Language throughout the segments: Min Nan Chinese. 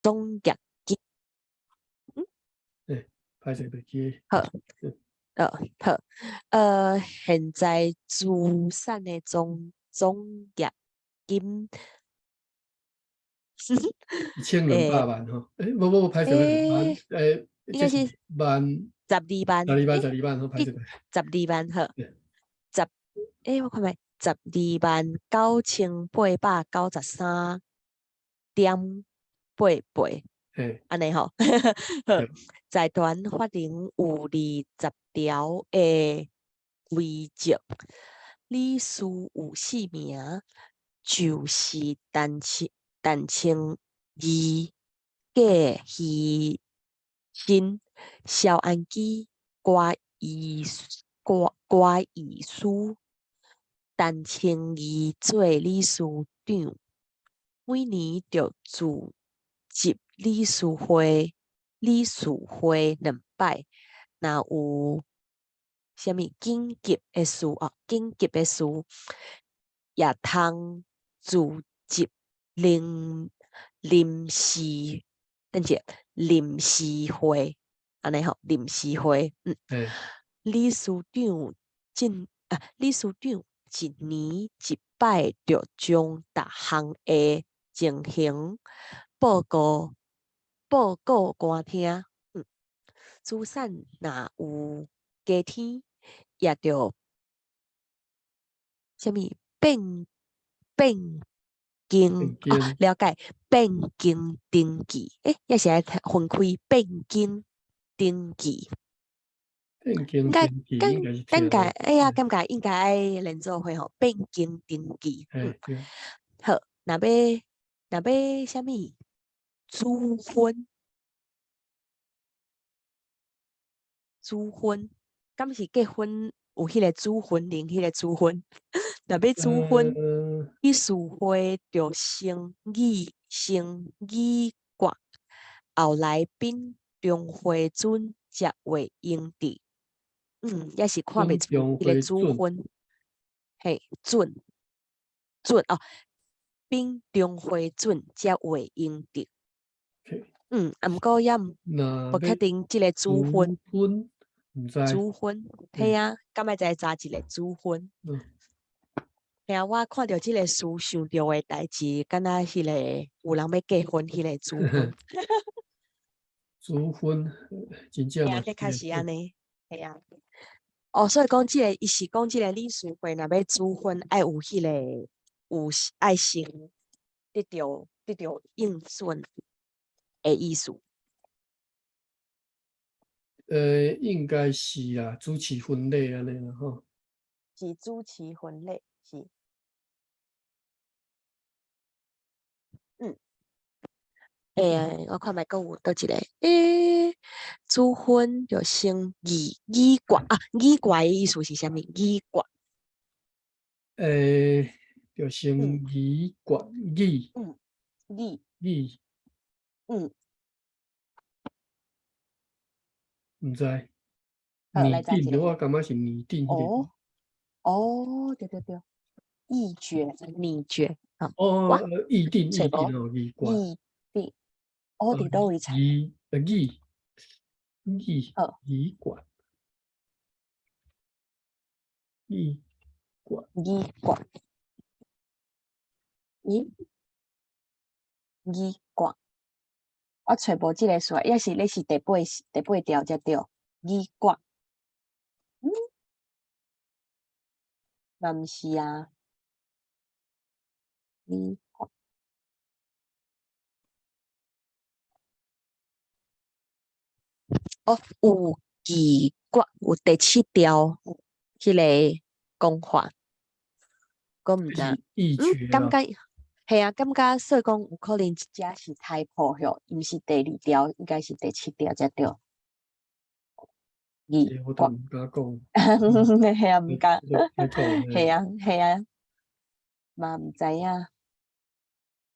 總業金。欸，歹勢袂記。好，好，現在資產的總業金， 1200萬吼，欸，無無無，歹勢，萬，欸，應該是萬 12萬，十二萬，十二萬，好，歹勢。十二萬，好，十，欸，我看覓，129,893.88，按呢吼，好，財團法人有20條的規則，理事有四名，就是陳清義、郭希新、蕭安基、郭義書。陳清義做理事長，每年著組織理事會兩擺，若有啥物緊急的事哦，緊急的事也通組織臨時，等者臨時會，按呢吼，臨時會，理事長一年一擺，著將逐項的情形報告官聽。資產若有加添，也著啥物變更哦，了解變更登記，欸，抑是愛分開變更登記。變更登記應該是感覺，哎呀，感覺應該愛連做伙吼，變更登記。好，若欲啥物主婚？主婚，敢是結婚有彼個主婚人彼個主婚？若欲主婚，理事會著先議決，後來秉中會准才會用得。抑是看袂出彼個主婚，嘿，准准哦，秉中會准才會用得。啊，毋過也無確定這個主婚。主婚，嘿啊，敢愛再查一個主婚？嘿啊，我看著這個詞想著的代誌，敢若彼個有人欲結婚，彼個主婚。主婚，真正。嘿啊，這確實按呢，嘿啊。哦，所以講這個，伊是講這個理事會若欲主婚，愛有彼個有愛先得著應准的意思。應該是啦，主持婚禮按呢啦吼。是主持婚禮，是。欸，我看覓閣有佗一個，欸，主婚就先議決啊，議決的意思是啥物？議決。欸，就先議決，議。議。議。毋知。擬定，我感覺是擬定。哦，哦，對對對，議決、擬決，哦，議定、議定哦，議決。議定，哦，佇佗位查？議、議決，議決。議決。議決。我揣無這個詞，抑是你是第八條才對。議決。嘛毋是啊。議決。哦，有議決，有第七條彼個講法，閣毋知。感覺係啊，感覺所以講有可能這是 typo 吼，毋是第二條，應該是第七條才對。議我都毋敢講。係啊，毋敢。係啊，係啊，嘛毋知影。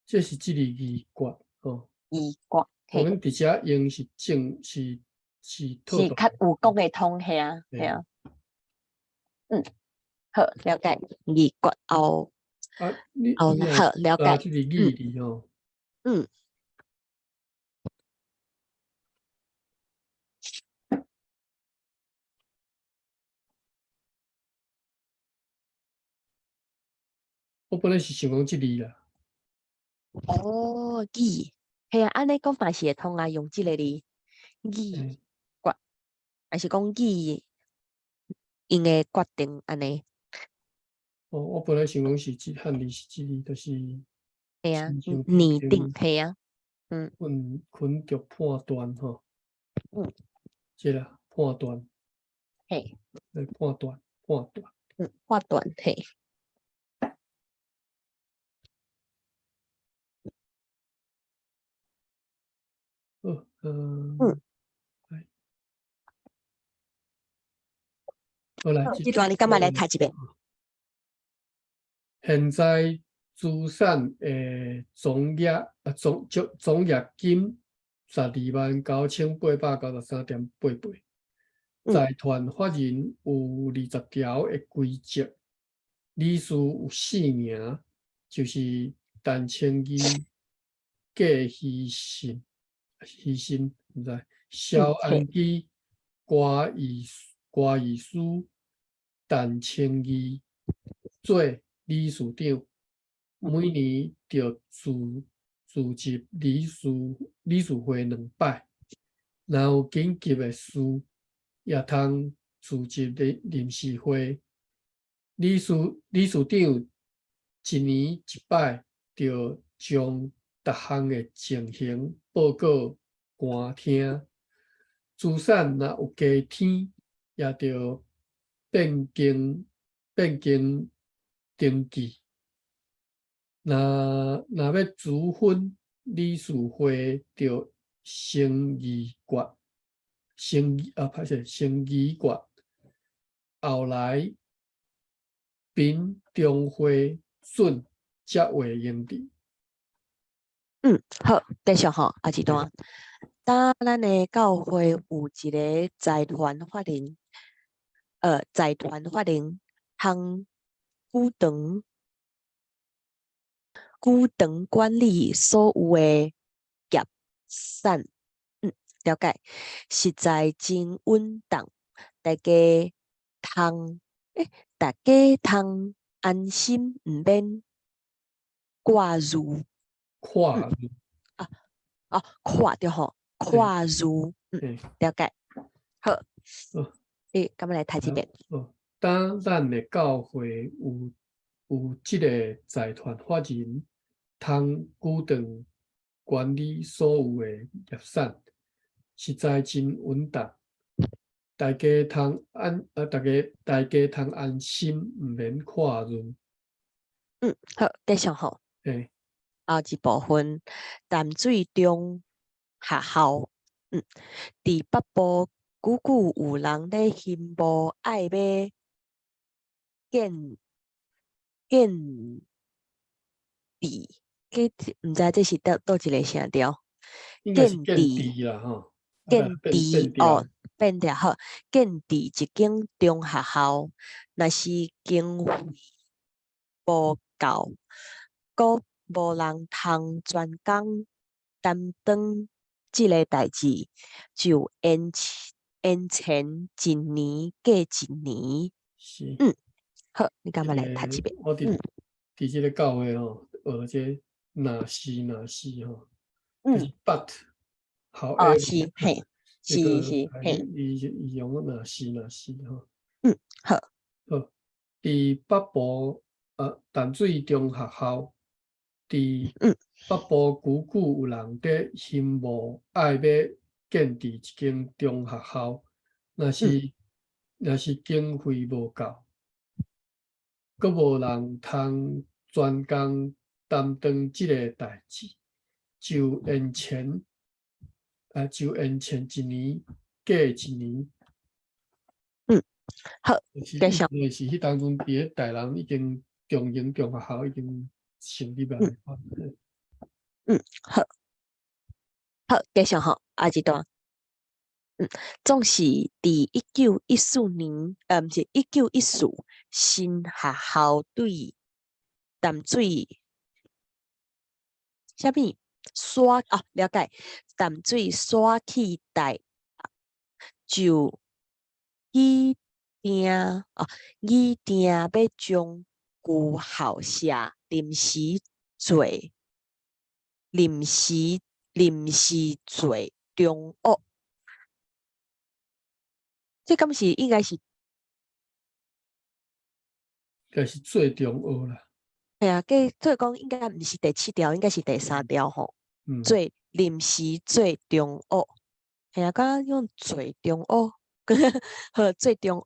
這是這個議決吼。議決。我們佇遮用是正是是是較有講會通，係啊，係啊。好，了解。議決後。啊，你哦，好，了解。這個議字吼。我本來是想講這字啦。哦，議，嘿啊，按呢講嘛是會通啊，用這个字，議決，還是講議𪜶的決定按呢？哦，我本來想講是這漢字是這字，就是嘿啊，擬定，嘿啊，嗯。困困著判斷吼。這啦，判斷。來判斷，判斷。嗯，判斷，嘿。好，嗯。好來，這段你敢欲來讀一遍？現在資產的總額啊，總總總額金129,893.88。財團法人有20條的規則，理事有四名，就是陳清義、郭希信、希信，毋知蕭安基、郭義郭義書、陳清義做理事長，每年著召召集理事會兩擺，若有緊急的事，也通召集臨時會。理事長一年一擺，著將逐項的情形報告官聽。資產若有加添，也著變更登記。若欲處分理事會，著先議決，先啊，歹勢，先議決，後來憑中會准才會用得。嗯，好，繼續吼，後一段。當咱的教會有一个財團法人，財團法人通舉長管理所有的業產，了解，實在真穩當，大家通安心，毋免掛慮。跨慮。啊，哦，跨對吼，跨慮，了解。好。欸，敢欲來讀一遍？哦，當咱的教會有這个財團法人，通舉長管理所有的業產，實在真穩當。大家通安心，毋免掛慮。嗯，好，繼續吼。後一部分，淡水中學校，佇北部久久有人咧興慕愛欲建置，毋知這是佗一个聲調？應該是建置啦，吼。建置哦，變調好，建置一間中學校，若是經費無夠，閣無人通專工擔當這个代誌，就延前一年過一年。是。好，你敢欲來讀一遍？我佇這个教會吼，學這若是若是吼，就是 but，好。哦，是，嘿，是是，嘿。伊用若是若是吼。嗯，好。好，佇北部淡水中學校，佇北部久久有人佇興慕愛欲建置一間中學校，若是經費無夠，閣無人通專工擔當這个代誌，就延前一年過一年。嗯，好，繼續。因為是彼當陣佇咧台南已經中型中學校已經成立啊。嗯，好，好，繼續吼，下一段。總是佇1914年，毋是1914，新學校對淡水啥物徙哦，了解。淡水徙去大就擬定哦，擬定欲將舊校舍臨時做臨時做中學。這敢是應該是？應該是做中學啦。係啊，計所以講應該毋是第七條，應該是第三條吼。做臨時做中學，係啊，敢用做中學，好做中學。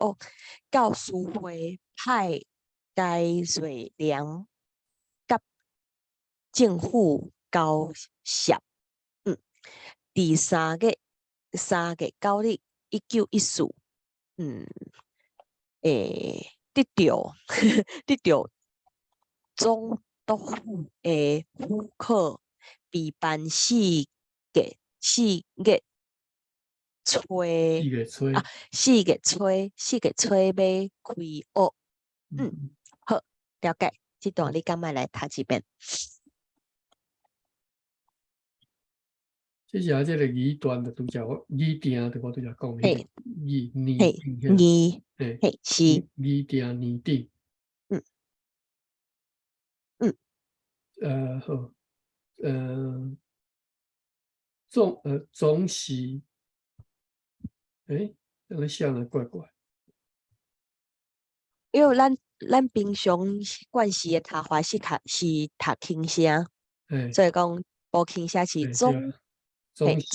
教師會派解瑞良佮政府交涉。佇3月9日1914，得著總督府的許可，備辦四月初四月初啊，四月初欲開學。好，了解。這段你敢欲來讀一遍？這是啊，這個語段就拄才我擬定，就我拄才講彼個擬擬定擬，嘿，是擬定擬定。好，總是，按呢寫呢怪怪。因為咱平常慣勢的讀法是讀輕聲，所以講無輕聲是總。總是，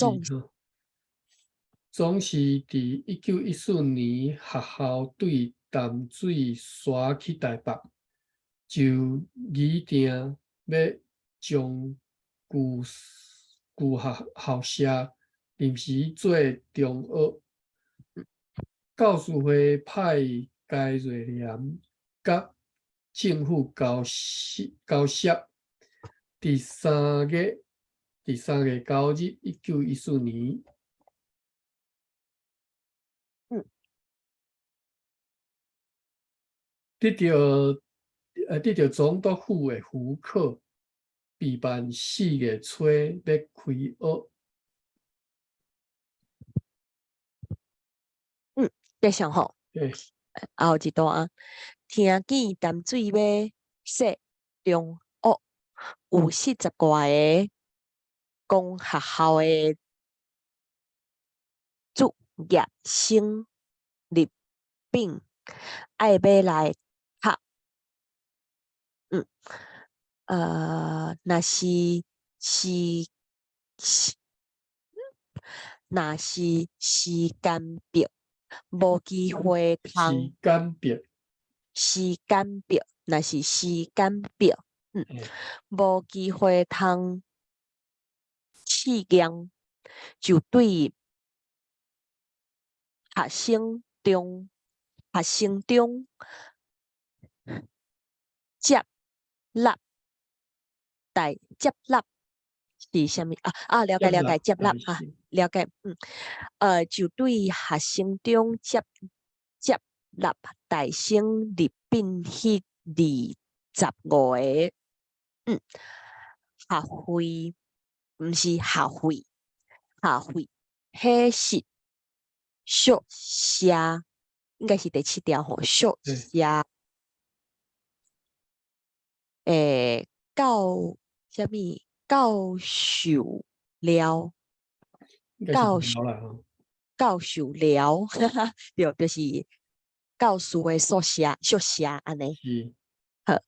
總是佇1914年學校對淡水徙去台北，就擬定欲將舊學校舍臨時做中學。教師會派解瑞廉佮政府交涉，佇3月9日，1914年，得著總督府的許可，備辦四月初欲開學。繼續吼。後一段啊，聽見淡水欲設中學，有40外個公學校的畢業生入稟，愛欲來讀。若是時間迫，無機會通。時間迫。時間迫，若是時間迫，無機會通試驗，就對學生中接納大接納是啥物啊？啊，了解了解，接納啊，了解，就對學生中接納大生入稟彼25個，學費毋是學費，學費彼是宿舍，應該是第七條吼，宿舍，教啥物？教授了，教授了，對，就是教師的宿舍按呢。好，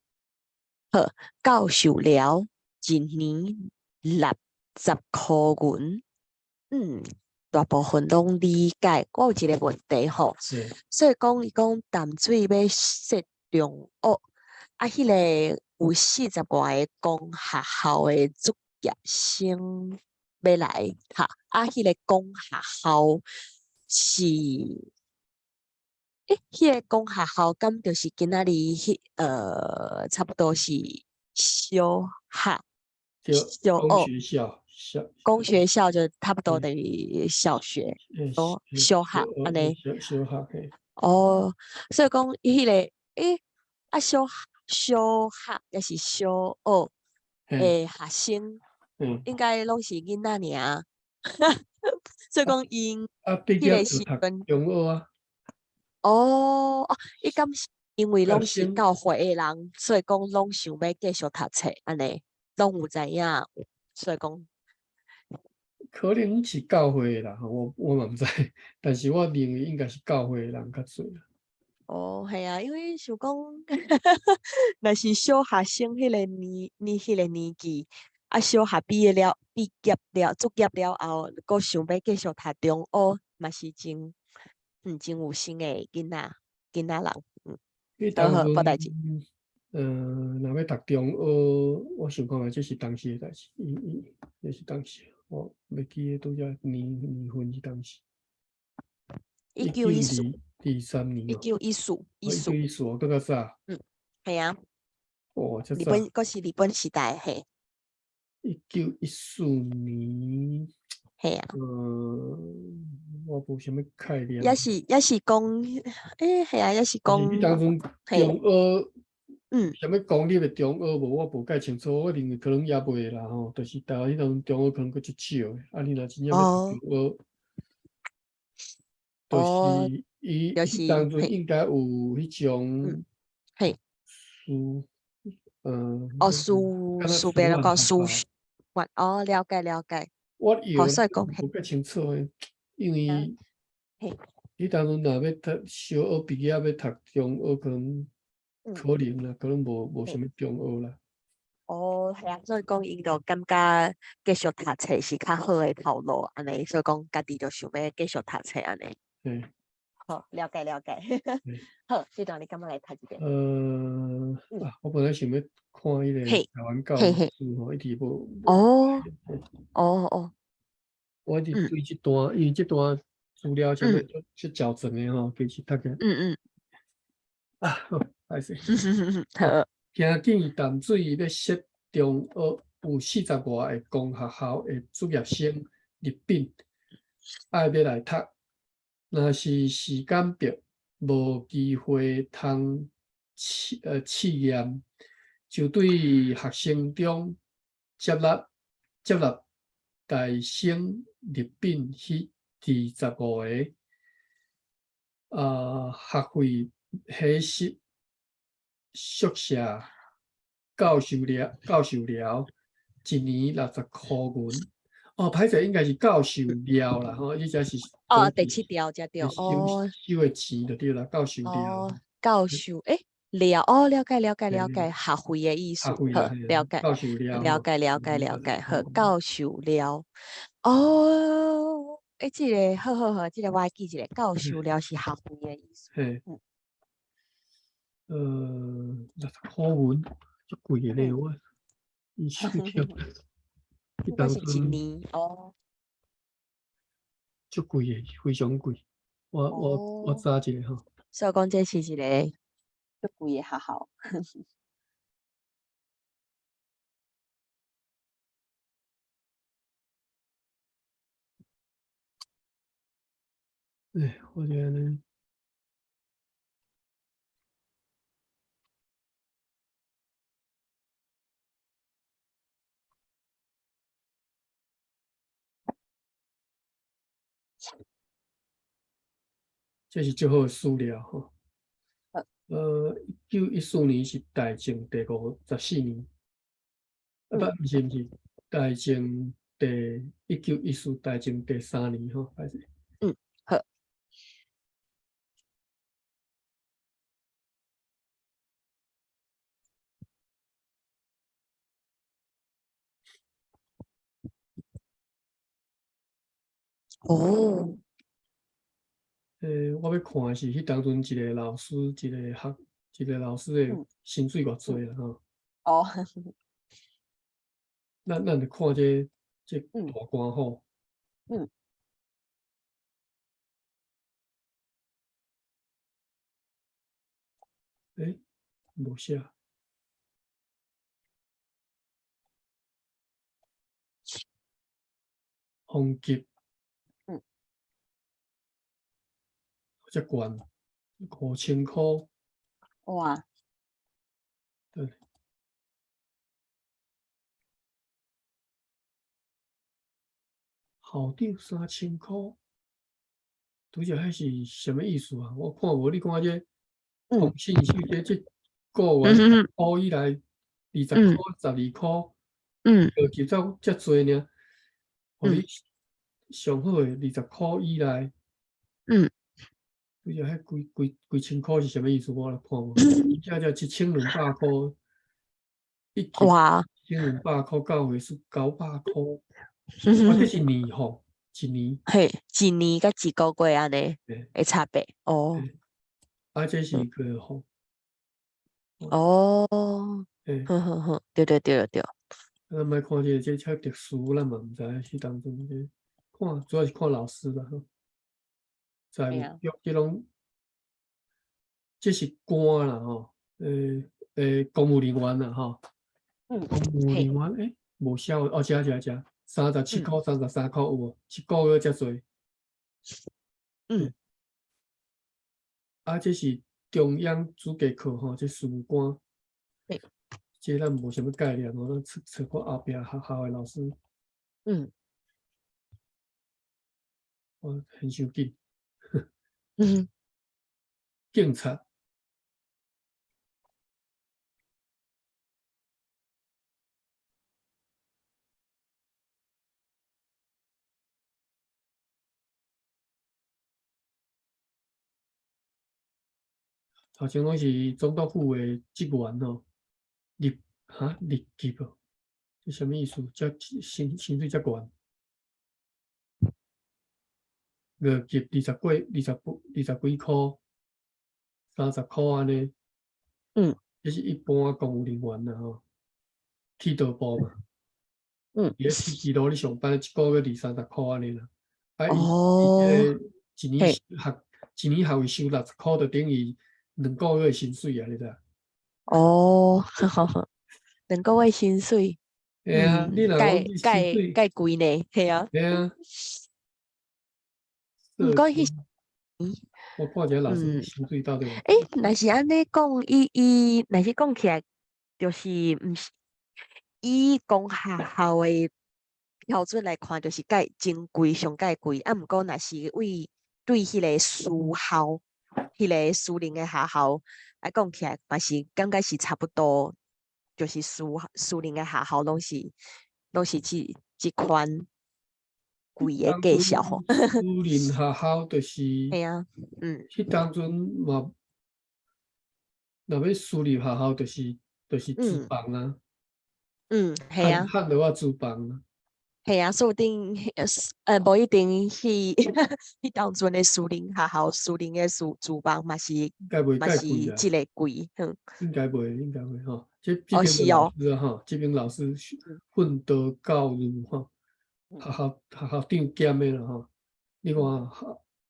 好，教授了一年60箍銀，大部分攏理解。我有一個問題吼，所以講伊講淡水欲設中學，啊，彼個有40外個公學校的畢業生欲來讀，啊，彼個公學校是，彼個公學校敢就是今仔日彼差不多是小學、小學。公學校就差不多等於小學，哦，小學按呢。小學。哦，所以講彼個，啊，小學抑是小學的學生，應該攏是囡仔爾。所以講𪜶啊，畢業就讀中學啊。哦，哦，伊敢是因為攏是學生教會的人，所以講攏想欲繼續讀冊，按呢，攏有知影，所以講可能是教會的啦，我嘛毋知，但是我認為應該是教會的人較濟啦。哦，係啊，因為想講，若是小學生彼个年，年彼个年紀，啊，小學畢業了，畢業了，畢業了後，閣想欲繼續讀中學，嘛是真，真有心的囡仔人，彼當好好，無代誌。陣，若欲讀中學，我想看覓這是當時的代誌，伊伊，這是當時，我袂記得拄才年年份是當時。一九一四， 1923年一哦，九一四，一哦，一四，九一四哦，閣較早。係啊。哦，遮早。日本，閣是日本時代，嘿。1914年，嘿啊。我無啥物概念。抑是講，係啊，抑是但是彼講，當陣中學，啥物公立的中學無，我無介清楚，我認為可能也袂啦吼，就是台灣彼當陣中學可能閣較少的，啊，你若真正欲讀中學，就是伊彼當陣應該有彼種私，哦，私私別人講私學，哦，了解了解。我有所以講無介清楚的，因為彼當陣若欲讀小學畢業欲讀中學，可能可能啦，可能無啥物中學啦。哦，係啊，所以講𪜶就感覺繼續讀冊是較好的頭路，按呢，所以講家己就想欲繼續讀冊按呢。好，了解了解。好，這段你敢欲來讀一遍？啊，我本來想欲看彼個台灣教育書吼，一直無。哦哦。我一直對這段，因為這段資料啥物足足齊全的吼，其實讀起來。啊，好，歹勢。好。聽見淡水欲設中學，有40外个公學校的畢業生入稟，愛欲來讀。若是時間迫，無機會通試驗，就對學生中接納大省入稟彼25个，學費彼室宿舍教授料，一年60箍銀。哦，歹勢應該是教授料啦，吼，伊這是哦，第七條才對，哦，收的錢就對啦，教授料。哦，教授，料，哦，了解了解了解，學費的意思，好，了解，教授料，了解了解了解，好，教授料，哦，這个好好好，這个我愛記一下，教授料是學費的意思。嘿，60箍銀，足貴的咧，我伊收掉。我是一年哦，足貴的，非常貴。我查一下吼。所以講這是一個足貴的學校。我這呢。這是足好的資料吼。1914年是大正第54年，啊不，毋是，大正第1914大正第三年吼，還是？好。哦。我欲看的是彼當陣一個老師，一個學，一個老師的薪水偌濟啦吼。咱就看這大官吼。無寫。風級。遮懸，5000箍。哇！對。校長3000箍，拄則彼是啥物意思啊？我看無，你看這通信收这个月箍以内20箍、12箍，就就走遮济尔，予你上好的20箍以内。对啊，彼几几几千箍是啥物意思？我来看无，遮才1200箍，一级1200箍到位是900箍，啊，这是年吼，一年。嘿，一年佮一个月按呢的差别哦。啊，这是个吼。哦，好好好，对对对对。咱莫看这个，这较特殊，咱嘛毋知彼当阵这看，主要是看老师啦吼。在有这拢，这是官啦吼，公务人员啦吼。公务人员无写哦，遮遮遮，37箍、33箍有无？一个月遮济。啊，这是中央诸葛课吼，这事务官。这咱无啥物概念哦，咱找找看后壁学校的老师。我很伤紧。警察。头前拢是总督府的职员吼，入级哦，这啥物意思？遮薪水遮悬？五级20几、20几、20几箍，30箍按呢。这是一般公务人员啦吼，铁道部嘛。伊咧铁支路咧上班，一个月二三十箍按呢啦。啊，伊伊这个一年学一年学费收60箍，就等于2个月薪水啊，你知？哦，2个月薪水。嘿啊，你若讲你薪水盖贵呢，嘿啊。嘿啊。毋过彼我看一下老师薪水到底。若是按呢讲，伊伊若是讲起来，就是毋是以公学校的标准来看，就是盖真贵，上盖贵。啊，毋过若是为对彼个私校、彼个私人的学校来讲起来，嘛是感觉是差不多，就是私人的学校拢是这款贵的价数吼。私人学校就是，嘿啊，彼当阵嘛，若欲私立学校就是资办啊。嘿啊。汉的话资办啊。嘿啊，说不定，无一定去彼当阵的私人学校、私人的私办嘛是嘛是这个贵，哼。应该袂，应该袂吼。这边老师吼，这边老师训导教育吼，学校长兼的啦吼。你看，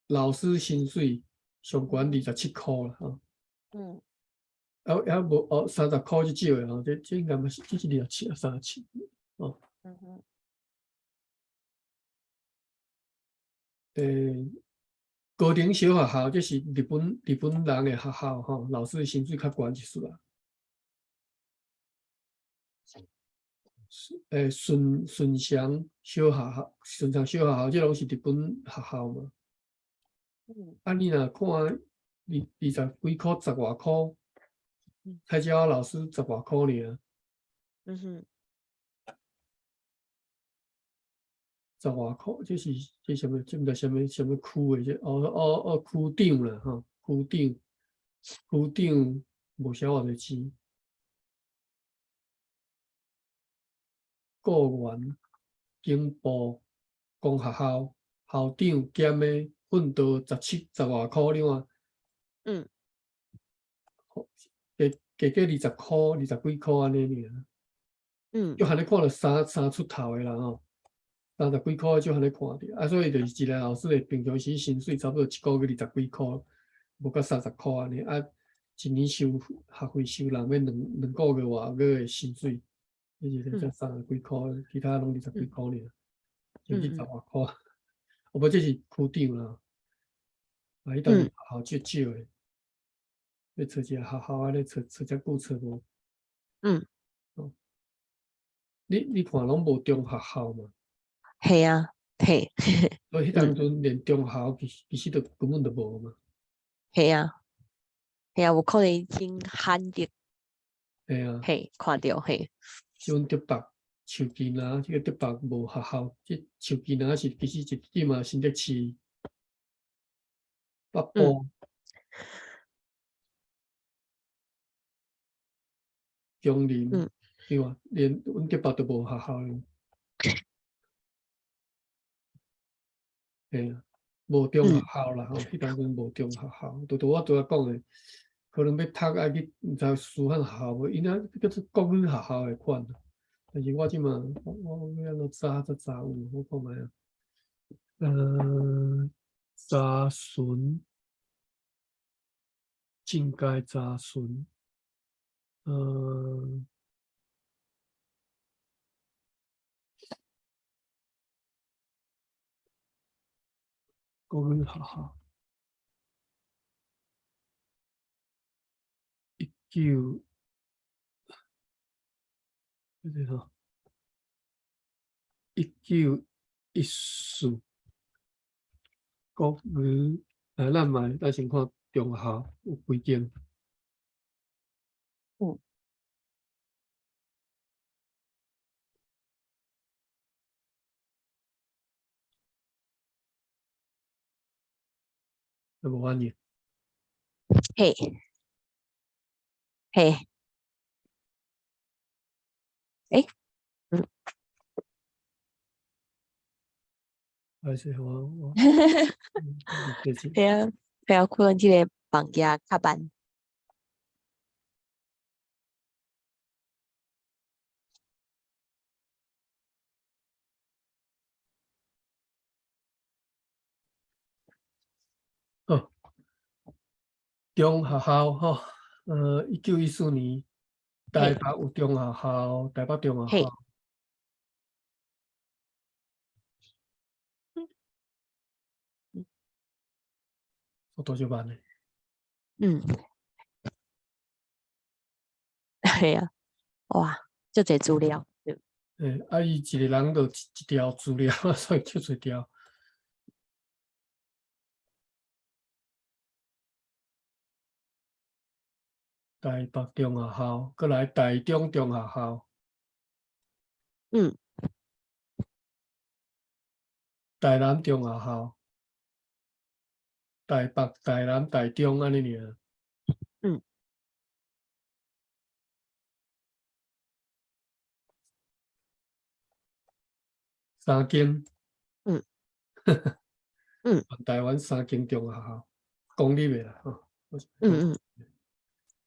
老师薪水上悬27箍啦吼。啊，犹无哦，30箍至少的吼，这应该嘛是，这是27啊，37哦。高等小学校，这是日本人的学校吼，老师薪水较悬一丝啊。顺祥小学校、顺祥小学校，这拢是日本学校嘛。啊，你若看20几箍、十外箍，蔡家老师十外箍尔。十外箍，这是这啥物？这毋知啥物啥物区的？这哦哦哦，区长啦吼，区长，区长无少偌济钱。雇员、警部、公学校校长兼的训导17十外箍，你看。加加加20箍、20几箍按呢尔。就按呢看著三出头的啦吼。30几箍就按呢看著，啊，所以就是一个老师的平常时薪水差不多一个月20几箍，无到30箍按呢，啊，一年收学费收人欲两个月外月的薪水，你一个才30几箍，其他拢20几箍尔，甚至十外箍。哦，无这是区长啦，啊，彼当时学校少少的，欲找一个学校按呢找找遮久找无。哦。你看拢无中学校嘛？嘿啊，嘿。所以彼当阵连中学其实都根本就无嘛。嘿啊。嘿啊，有可能真罕得。嘿啊。嘿，看著嘿。像竹北樹根仔，這个竹北無學校，這樹根仔是其實是伫嘛新竹市北部。中林，對吧？連阮竹北都無學校咧。嘿啊，無中學校啦吼，彼當陣無中學校，拄拄我拄仔講的，可能欲讀愛去毋知師範學校無，𪜶遐叫做國語學校的款。但是我這馬我欲按怎查才查有，我看覓啊。查詢，進階查詢，國語學校，一九，這個吼，1914，國語，來，咱嘛，咱先看中學有幾間。有無反應？嘿，嘿。欸？歹勢我，嘿啊，嘿啊，可能這个網頁較慢。好，中學校吼，1914年，台北有中學校，台北中學校。速度足慢的。嘿啊，哇，足濟資料。欸，啊，伊一个人就一條資料，所以足濟條。台北中學校，閣來台中中學校。台南中學校。台北、台南、台中，按呢爾。三間。台灣三間中學校，公立的啦，吼。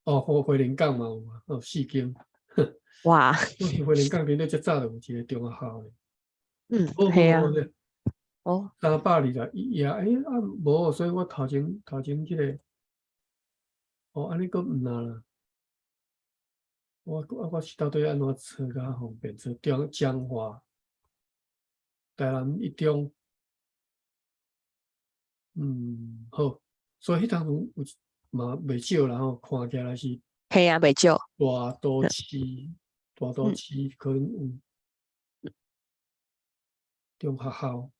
哦，花蓮港嘛有啊，哦，四間。哇！花蓮港頂底遮早就有一个中學校咧。嘿啊。哦。321頁，欸，啊，無，所以我頭前頭前這个，哦，按呢閣毋若啦。我啊，我是到底按怎找較方便？找中彰化，台南一中。好，所以彼當陣有嘛袂少啦吼，看起來是。嘿啊，袂少。大都市，大都市可能有中學校。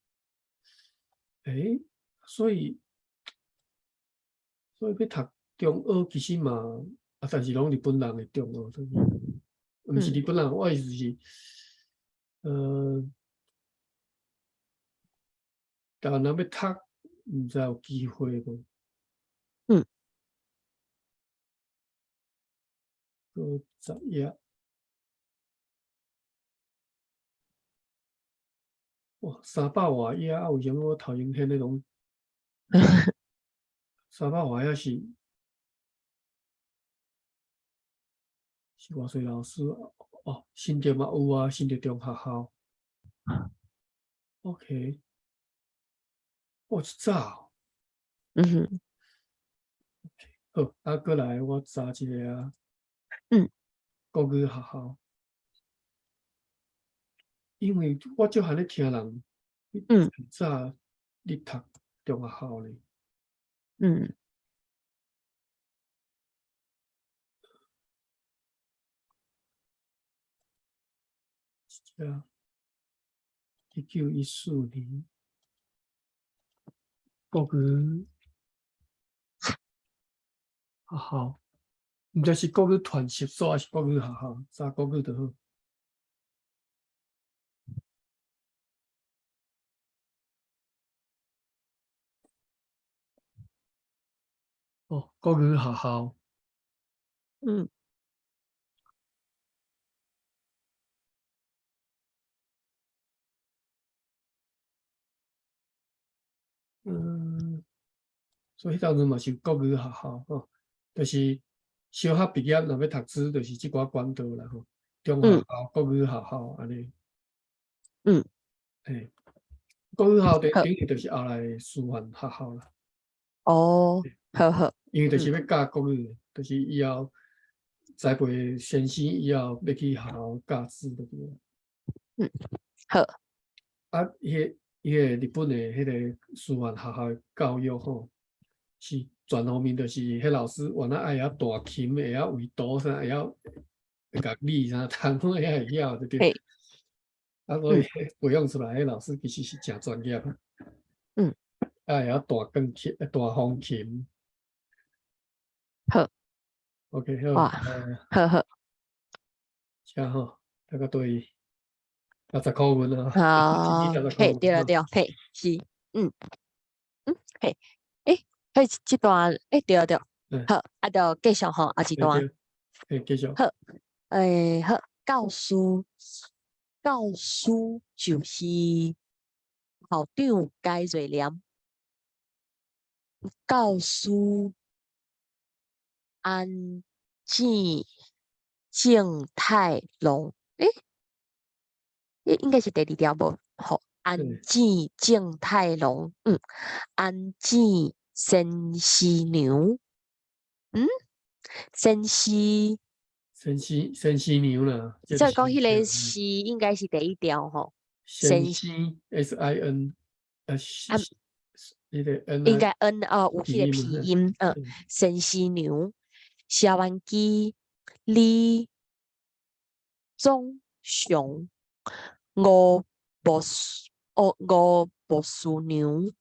欸，所以欲讀中學其實嘛，啊，但是攏日本人的中學，所以毋是日本人，我意思是，台灣人欲讀，毋知有機會無？閣10頁。哇，300外頁啊！為啥物我頭前看彼攏三百外頁是是偌濟老師？哦，新竹嘛有啊，新竹中學校。OK，哇，這早。OK，好，啊，閣來我查一下啊。國語學校。因為我足罕咧聽人，早咧讀中學校咧。這1914年，國語學校，毋知是國語傳習所還是國語學校，查國語就好。哦，國語學校。所以彼當陣嘛是國語學校吼，就是小學畢業若欲讀書，就是這寡管道啦吼，中學校、國語學校按呢。嘿，國語學校等於就是後來師範學校啦。哦，好好。因為就是欲教國語，就是以後栽培先生以後欲去學校教書就對了。好。啊，彼個日本的彼個師範學校的教育吼，是全方面，就是彼老師原來愛曉彈琴，會曉畫圖啥，會曉樂理啥，通攏會曉，對對。啊，所以培養出來彼老師其實是誠專業。啊，會曉彈鋼琴、彈風琴。好。 OK，好。哇，好好。這吼，大概對60箍銀啊。好，嘿，對了對，嘿，是，嘿，欸，嘿，這段，欸，對對，好，啊，就繼續吼，後一段。嘿，繼續。好，欸，好，教師，教師就是校長解瑞蓮，教師安正正太郎，欸，應該是第二條無？好，安正正太郎，安正先生娘，先生，先生娘啦。所以講彼个是應該是第一條吼。先生 S I N，彼个 N 應該 N 哦，有彼個鼻音，先生娘，蕭安基，李宗雄。吳牧師，哦，吳牧師娘，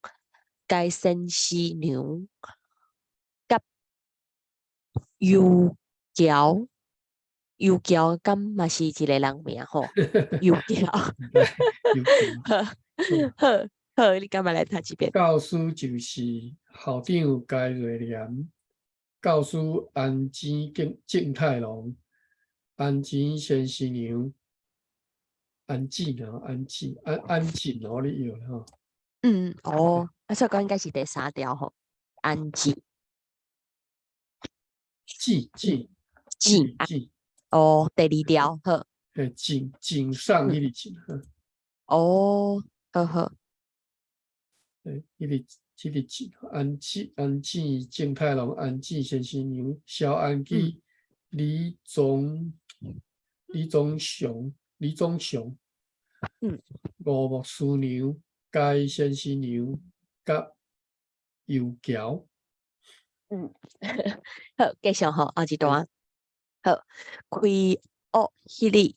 該先生娘，佮尤橋，尤橋敢嘛是一個人名吼？尤橋，好，好，好，你敢嘛來讀一遍？教師就是校長解瑞蓮，教師安子正太郎，安子先生娘。安靜啊，安靜，安安靜哦，你有吼？哦，啊，所以講應該是第三條吼，安靜。靜靜靜靜。哦，第二條好。嘿，井井上彼個井。哦，好好。嘿，彼個井，安靜安靜正太郎，安靜先生娘，蕭安基，李宗雄。李宗雄，吳牧師娘，解先生娘，佮尤橋。好，繼續吼，後一段。好，開學彼日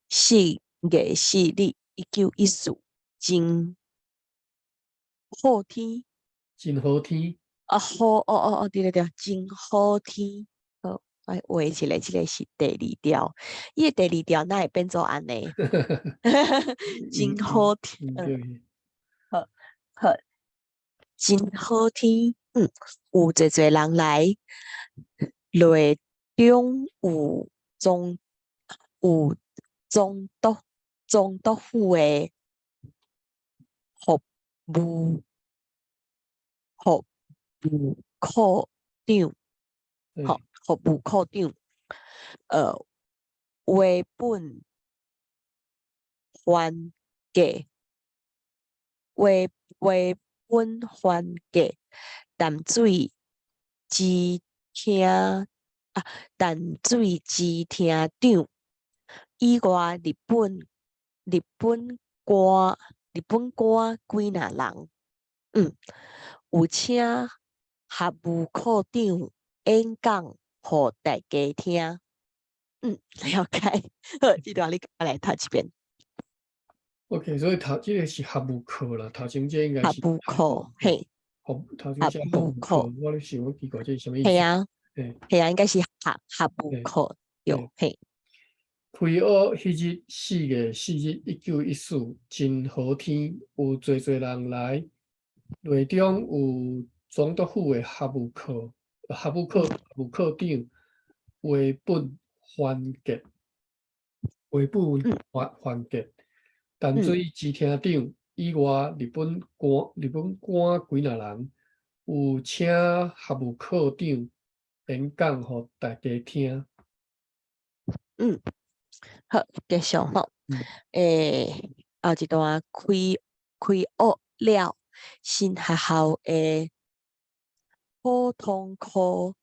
，4月4日，1914，真好天。真好天。啊，好，哦哦哦，對對對，真好天。好，來畫一個，這個是第二條。伊个第二條哪會變做按呢？真好天，好，好，真好天。有濟濟人來，內中有總督府的服務科長，吼。服務科長，話本還價，話本還價，淡水支廳啊，淡水支廳長以外，日本官幾若人，有請學務科長演講。予大家聽，了解。好，這段你來讀一遍。 OK，所以頭這個是學務課啦，頭前這應該是學務課，嘿。頭前這學務課，我咧想奇怪，這是啥物意思？嘿啊，嘿啊，應該是學務課，對，嘿。開學彼日4月4日1914，真好天，有濟濟人來。內中有總督府的學務課長畫本環傑，畫本環傑，淡水支廳長以外，日本官幾若人有請學務課長演講予大家聽。嗯，好，繼續吼。後一段開學了，新學校的普通科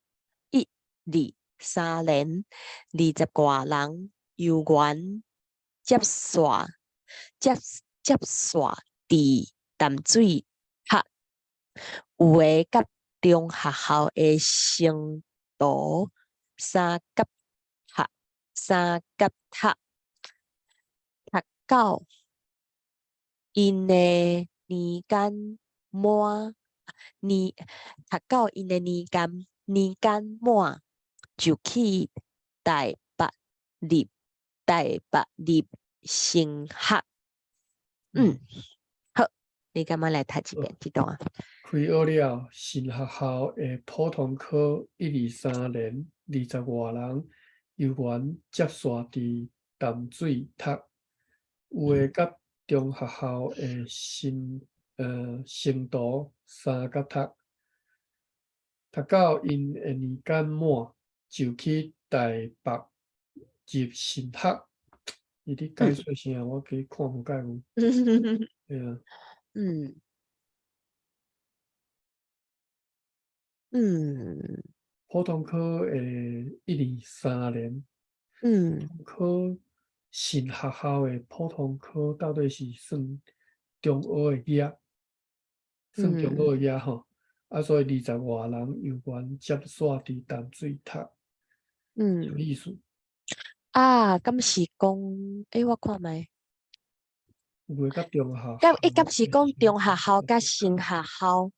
一、二、三年20外人猶原接煞佇淡水讀，有的佮中學校的成都三甲讀，讀到𪜶的年間滿年，讀到𪜶的年間滿，就去台北入升學。嗯，好，你敢欲來讀一遍這段？開學了，新學校的普通科一二三年20外人猶原接續佇淡水讀，有的佮中學校的成都三甲讀，讀到𪜶的年間滿，就去台北入新學。伊咧解說啥？我加看無解有。對啊。普通科的一二三年。科新學校的普通科到底是算中學的額？算中學的額吼。啊，所以20外人猶原接續佇淡水讀。什麼意思？啊，敢是講，我看覓。有的佮中學敢是講中學校佮新學校，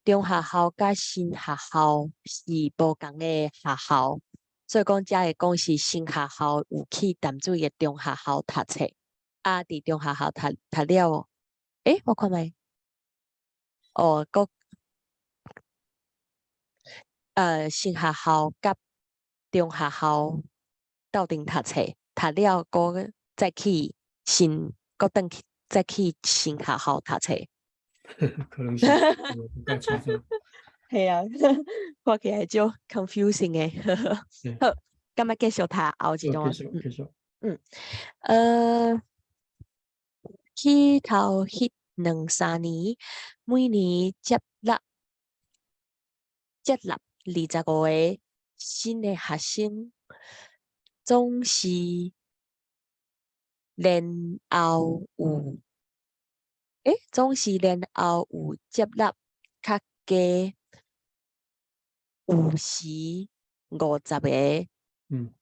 中學校佮新學校是無仝的學校，所以講才會講是新學校有去淡水的中學校讀冊，啊，佇中學校讀了，我看覓，哦，閣，新學校佮中學校鬥陣讀冊，讀了閣再去新，閣轉去再去新學校讀冊。可能是，無太清楚。係啊，看起來足 confusing 的。好，敢欲繼續讀後一段？繼續，繼續。起頭彼兩三年，每年接納25個新的學生，總是然後有，總是然後有接納較低，有時50個。嗯，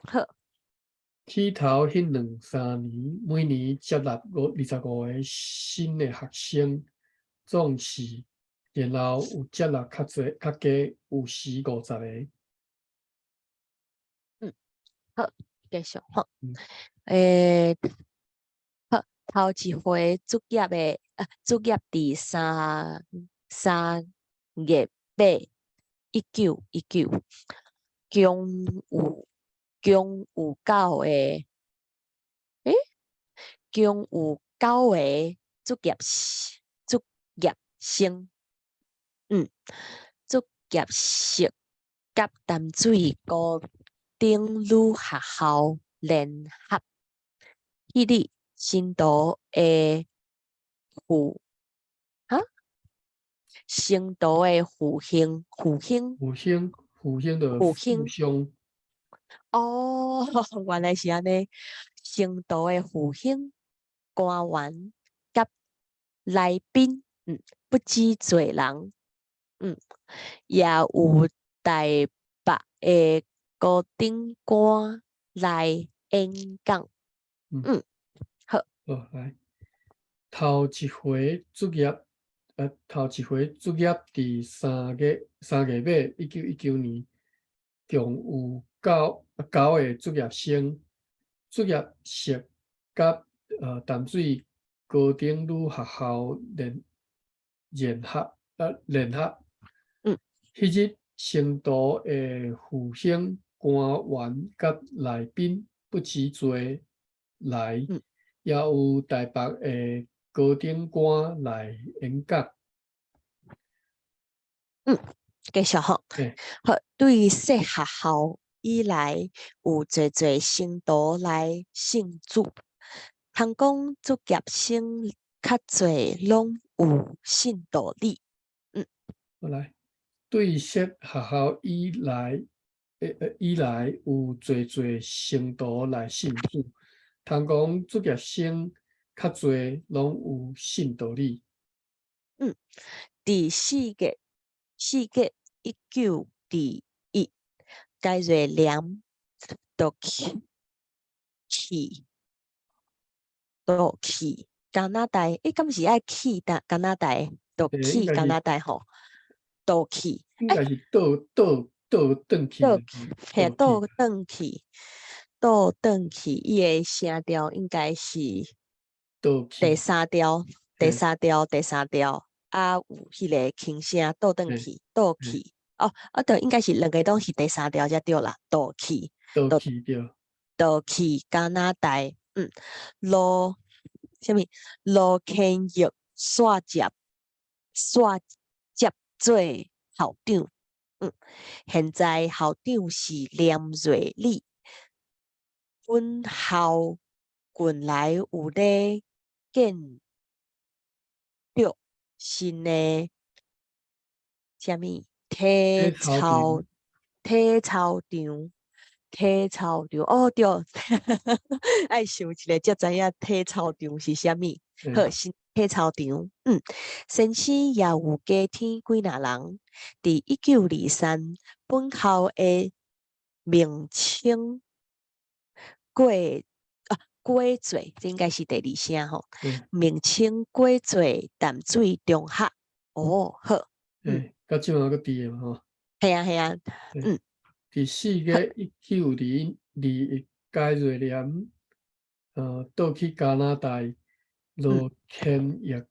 好。起頭彼兩三年，每年接納25個新的學生，總是然後有接納較濟較低，有時50個。嗯，好，繼續吼。好，頭一回卒業佇3月尾，1919，共有九個，共有九個卒業生，卒業式佮淡水高等女學校聯合，彼日新竹的復，哈？成都的復興，復興，復興，復興的復興兄。哦，原來是按呢。成都的復興官員佮來賓，不止濟人，也有台北的高等官來演講。好。好，來，頭一回卒業頭一回卒業佇3月尾，1919年，共有九個卒業生，卒業式佮淡水高等女學校聯合。彼日成都的復興官員佮來賓不止濟來，也有台北的高等官來演講。繼續吼。好，對設學校以來，有濟濟信徒來信主。通講卒業生較濟攏有信道理。好來，對設學校以來有濟濟信徒來信主。通講卒業生較濟攏有信道理。佇4月1921，解瑞蓮就去加拿大，敢是愛去加拿大？就去加拿大吼，倒去，應該是倒轉去。倒嘿，倒轉去，倒轉去，伊的聲調應該是第三調，第三調，第三調，啊，有彼个輕聲倒轉去，倒去，哦，啊，對，應該是兩個攏是第三調才對啦，倒去，倒去對，倒去加拿大，羅啥物？羅天玉煞接做校長，現在校長是連瑞禮。本校近來有咧建築新的啥物體操場，哦對，愛想一下才知影體操場是啥物。好，新體操場，先生也有加添幾若人。佇1923，本校的名稱改做，這應該是第二聲吼。名稱改做淡水中學。哦，好。到這馬閣佇的嘛吼。係啊係啊，。佇4月1921，解瑞蓮，倒去加拿大，羅天玉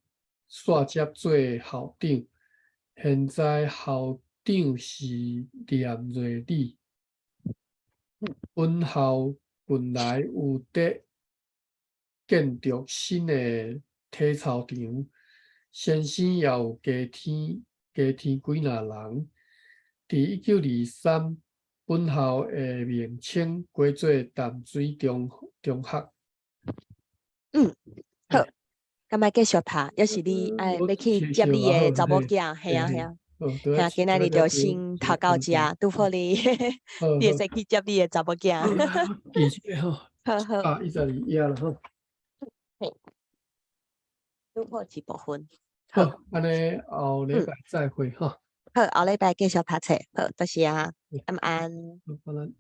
煞接做校長。現在校長是連瑞禮。本校近來有佇建築新的體操場，先生也有加添幾若人。佇1923，本校的名稱改做淡水中學。好，敢愛繼續讀，抑是你愛欲去接你的查某囝？嘿啊嘿啊，嘿，今仔日就先讀到遮，拄好你，你會使去接你的查某囝。記一下吼，好好。112頁啦吼。嘿，拄好一部分。好，按呢後禮拜再會吼。好，後禮拜繼續讀冊。好，多謝啊，晚安。好，晚安。